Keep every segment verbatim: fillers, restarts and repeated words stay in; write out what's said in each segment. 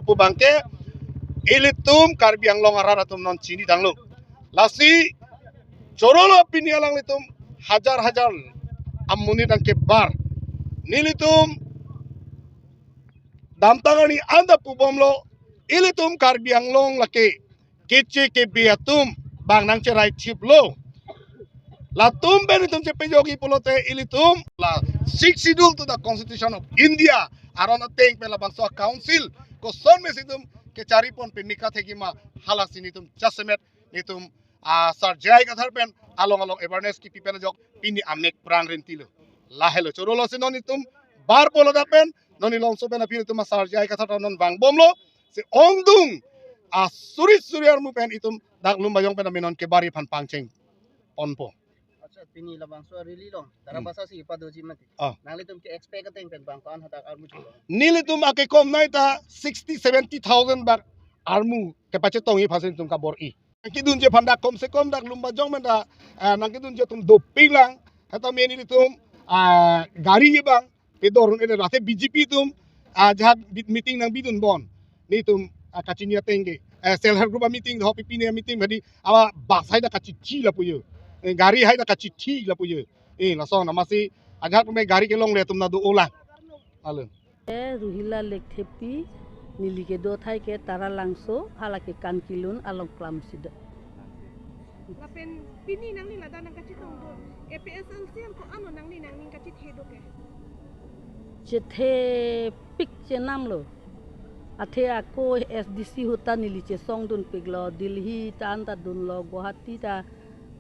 Pu abangke ilitum Karbi Anglong arat atum non chinitanglo. Lasi chorolo pini alanglitum hajar hajar amonit nangkebar. Nelitum damtang arni anta pubomlo, ilitum Karbi Anglong lake keche kebe atum bang nangcherai chiplo. Latum pen itum chepejokji pulote ilitum la Sixth Schedule to the Constitution of India aron ateng pen labangso a-council kosonme si itum kechari pon pen nika thekji ma, halasi nelitum jasemet nelitum, ah, Sir J I Kathar pen along along awareness kipi pen ajok pini amek prang rentilo. Lahelo chorolo si non itum bar polo dak pen, non ilongso pen aphi itum a Sir J I Kathar ta non vangbomlo, si ongdung a suri suri armu pen itum dak Lumbajong pen aminon kebar iphan pangcheng ponpo. Acha, pini labangso rally along, hmm, tarabasa si ipadoji mati. Ah. Nanglitum ke-expect ateng pen bang ko-an hadak armu cholo? Nelitum akekom nai ta sixty, seventy thousand bak armu kepachetongji aphansi itum kabor-i. Nangkedunji aphan dak kom se kom dak Lumbajong pen ta, ah, nangkedunji atum dopiklang. Heta meni nelitum, ah, gari abang pedorun ene rate B J P atum, ah, ajahak bit meeting nangbidun bon. Nelitum, ah, kachini ateng ke, eh, self help group a-meeting, ho P P ni a-meeting, hadi awa bus hai ta kachithi lapu jo. Eh, gari hai ta kachithi lapu jo. Eh, lason amatsi ajahak me gari kelongle atum nado-olang. Alo. Eh, Ruhila Lekthepi, neli kedo athai ke Taralangso, hala ke Kankilun along klam sida. Lapen pini nangli ladak nangkachetongdun A P H L C an ko-anlo nangli nangning kachethedun ke? Chethepik chenamlo. Athe ako S D C ahut ta neli chesongdunpiklo, Delhi ta anta dunlo, Guwahati ta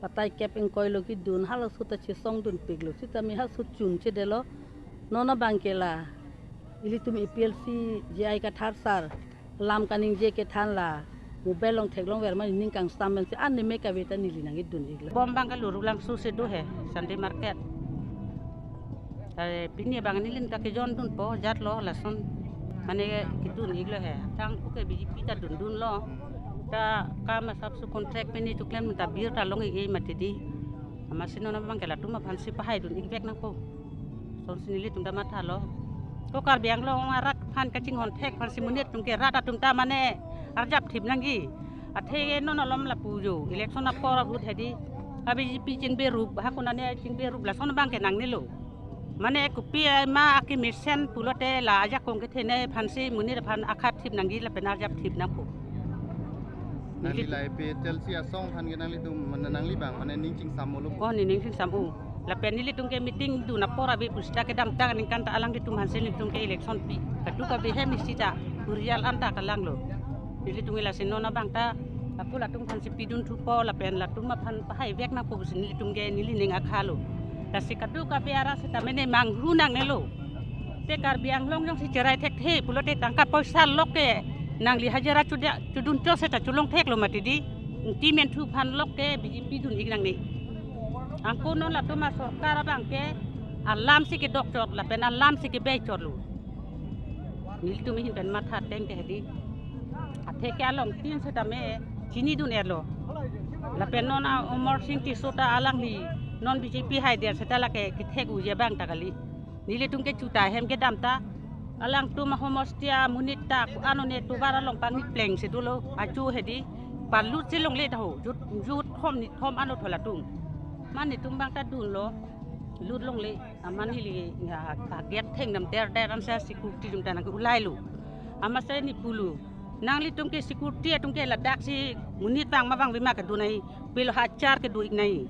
patai kep ingkoi lo kedun, halaso ta chesongdunpiklo. Sitame halaso chunchedetlo. Non abangke la ilitum A P H L C J I Kathar sir lam kaningje kethan la mobile along theklongver ma, ning kangsam pensi an neme kave ta neli nangkedun-iklo. Bom abang ke Taralangso si do he, Sunday market. Eh, pini abang neli ta kejondunpo, jatlo lason. Mane kedun-iklo he. Tang puke B J P ta dundunlo. Ta kam asap su contract pini chuklem ta bir ta long-ik-e mati di. Amatsi non abang ke latum aphansi pahaidun-ikvek nangpo. Lasonsi nelitum ta mathalo. Ko Karbi Anglong arat aphan kachinghon thek aphansi monit atum ke rat atum ta mane arjap thip nangji. Athe non malom lapu jo. Election apor ahut hedi a B J P chingberup, ha konane chingberup lason abang ke nangnelo. Mane kopi ma akemesen pulote la ajakong kethenei aphansi monit aphan akhat thip nangji lapen arjap thip nangpo. Nangli la A P H L C asong aphan ke nanglitum mane nangli abang mane ning chingsam-olo? Oh, ne ning chingsam-o. Lapen nelitum ke meeting dun apor ave pusita kedamtang aningkan ta alanglitum aphansi nelitum ke election pi. Kadokave hem isi ta kurial anta kalanglo. Nelitum ke lasi non abang ta lapu latum aphansi pidunthupo lapen latum aphan pahaivek nangpo pusi nelitum ke nelining akhalo. Lasi kadokave arat seta mene manghu nangnelo. Te Karbi Anglong jongsi cherai thekthe pulote tangka poisa lok ke nangli hajira chuda chudun cho seta cholong theklo mati di. Ingti menthu aphan lok ke B J P dun-ik nangne. Anke non latum asorkar abang ke alamsi kedokchot lapen alamsi kebeichotlo. Nelitum ahin pen matha ateng ke hedi. Athe ke along tin setame chinidun-etlo. Lapen non a Amarsing Tisso ta alangli non B J P haidet seta lake kethek-oji abang ta kali. Nelitum ke chuta hem kedam ta alangtum ahomosti amonit ta ko-an one tovar along pangni plengsi dolo ajo hedi. Palut si longle ta ho, jut, jut thom nithom anlo tho latum. Mane netum abang ta dunlo, lut longle, amat neli, ya, kaget thengnam derder ansi security atum ta nangke-ulailo. Amatsi neli pulo, nanglitum ke security atum ke ladaksi monit vang ma vangve ma kedun nai, pilo hachar kedo-ik nai.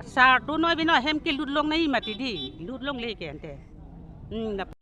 Sar to noi bino hem ke lut long nai mati di, lut longle ke ante. Hmm, nap-